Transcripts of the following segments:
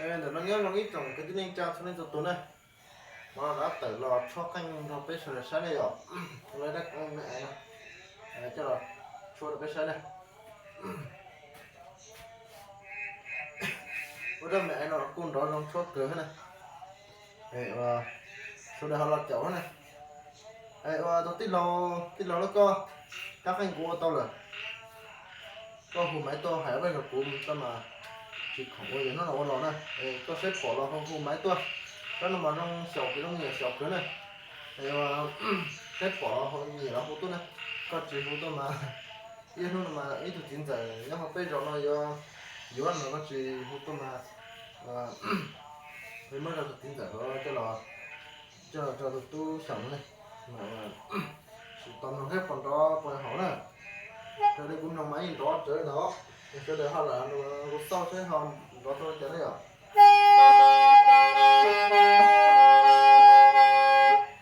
Ntawm no nyob zoo ib tsoom kwv tij neej tsa txhua leej txhua tus na. Hmo no rov tawm los tshuab qeej rau peb sawv daws saib ne yom. Ua dab me aiv no coj los tshuab rau peb saib na. Ua dab me aiv no kuj nrov zoo tshuab kawg na. Sawv daws ho los caum na. Ua tus tij laug, tij laug los koj, kab qeej kuv ua tau lawm. Koj hu maiv tuaj hais ua vaj nrog kuv tau mas tsis khoom ua yog hnub no ua los na. Koj saib pom los ho hu maiv tuaj. Kab no mas zoo xyaum kawg, zoo nyiam xyaum kawg na. Saib pom los ho nyiam los hu tuaj na. Koj tsis hu tuaj mas ib hnub no mas ib tug txiv ntxawm nyob hauv peb zos no yuav, yuav no koj tsis hu tuaj mas muab rau tus txiv ntxawm coj los, coj los rau tus tub xyaum no ne. Sim tos mloog saib puas nrov puas haum na. Raws li kuv mloog mas yeej nrov rawv ntawd. Sawv daws ho lam kuv xauj saib ho nrov tau li cas na yom.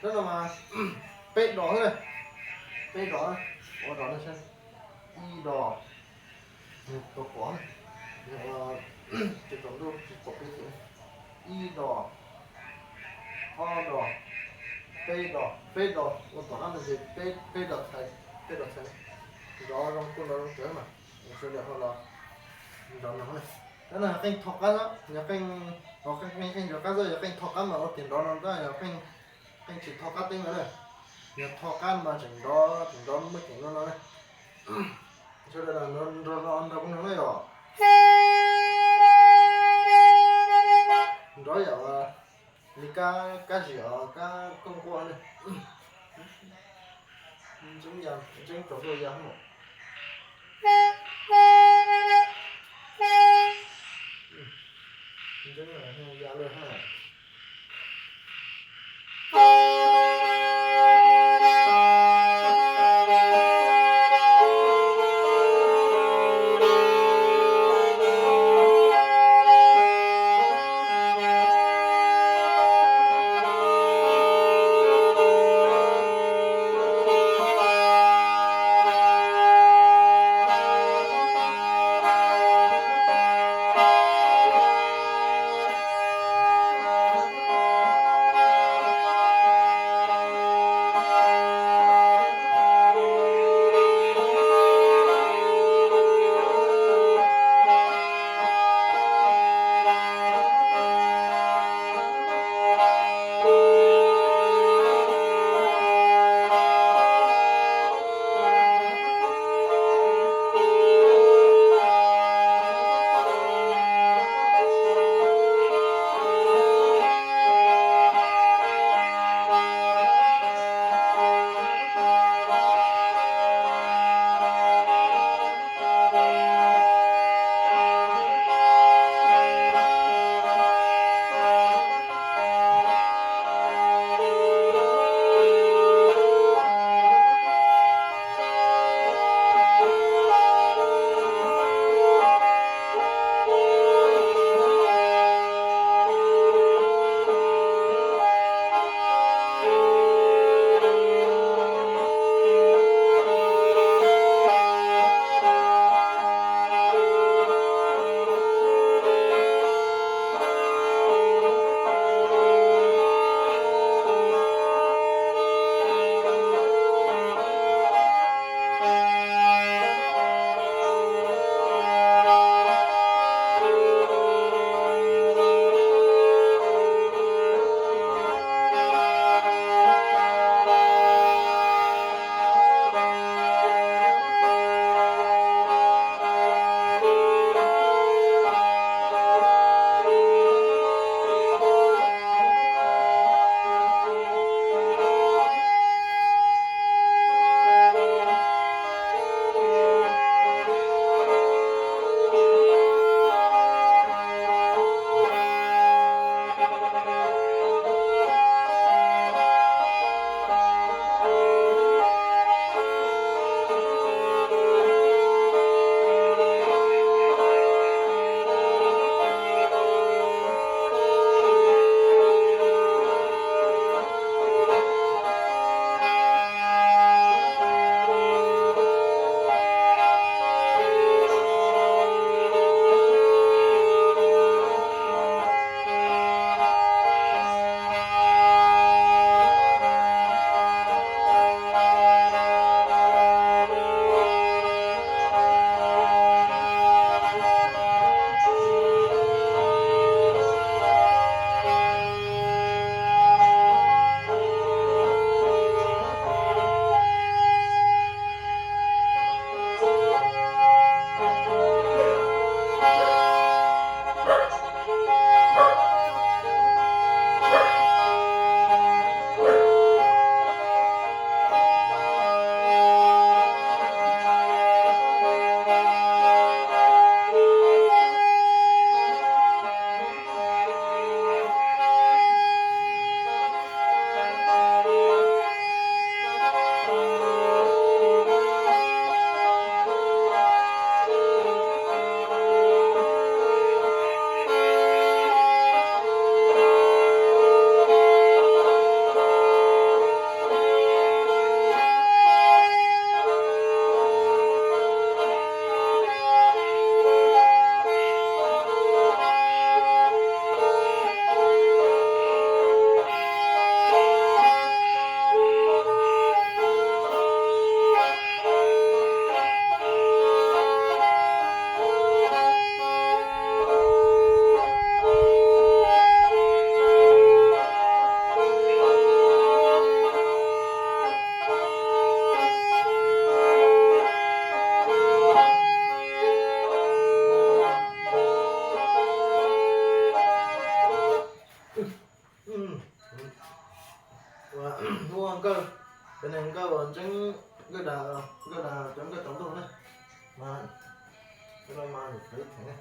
Sab no mas peb dos xwb na. Peb dos, ua dos no saib. Ib dos, tus pom, ces tom ntuj tsis pom peb tim. Ib dos, ob dos, peb dos, peb dos ua tom qab ntawd ces peb, peb dos txhais, peb dos txhais. Nrov zoo kuj nrov zoo tawv mas, sawv daws ho los nrov no. Cov no yog qeej tho qab, yog qeej, qeej nrov qab xwb, yog qeej tho qab mas ua tias nrov no ntag, yog qeej tsis tho qab teeb no na. Yog tho qab mas tseem nrov, tseem nrov muaj ceem no no na. Sawv daws nrog nrog kuv mloog na yom. Nrov yam li kab, kab zim os, kab kooj nkuaj ne. Ntxeeb ya, ntxeeb tsaus ntuj ya. Ntxeeb ya lawm ha. Nkawj no cov nkawj tsaus ntuj na, mas cov no mas nws peb theem na.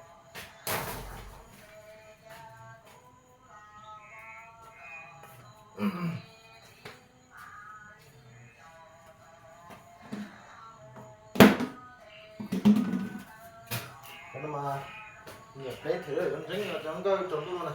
Cov no mas nws peb theem, cov ntseeb no cov nkawj tsaus ntuj no na.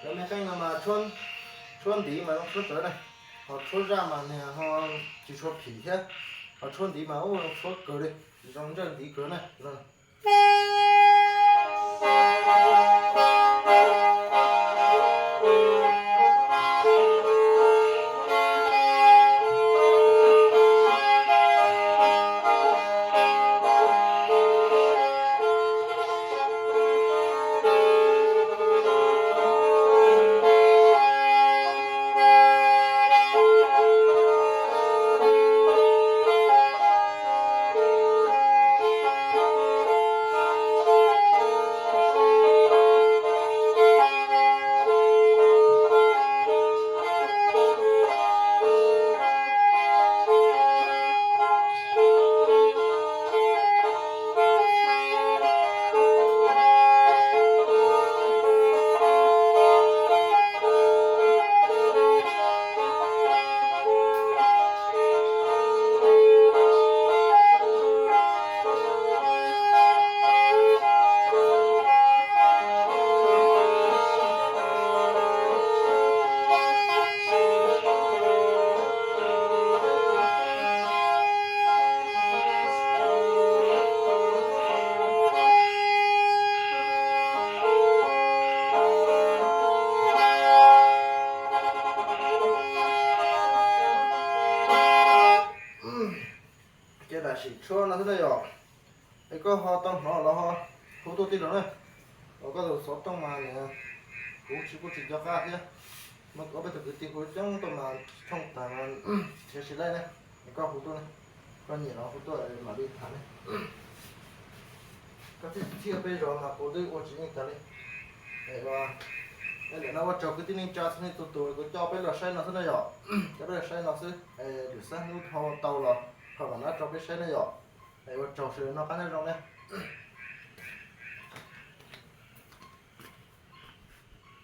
Cov me qeej no mas tshuab ntiv mas zoo tshuab tsawv na, ho tshuab zaj mas nws ho tsis tshua phim thiab, ho tshuab ntiv mas ub zoo tshuab kawg li, zoo ntsawj ntiv kawg na. Ces lam sim tshuab no xwb na yom. Es koj ho tau hnov los ho hu tuaj tij laug na. Uas koj tus xov tooj mas nws hu tsis kuj tsis nco qab thiab. Muaj ob peb tug kwv tij hu coob tuaj mas tshooj tag mas tsis siv laij na. Es koj hu tuaj na, koj nyiam los hu tuaj mam li tham ne. Koj thiaj txhij peb zos mas kuv twb ua tsis yeej tag li. Es ua, es lawm no ua tsaug kwv tij neej tsa txhua leej txhua tus kuv coj peb los saib no xwb na yom. Coj peb los saib no xwb, es lwm xab hnub ho tau los ho mam rov rau peb saib na yom. Es ua tsaug sawv daws noj qab nyob zoo na.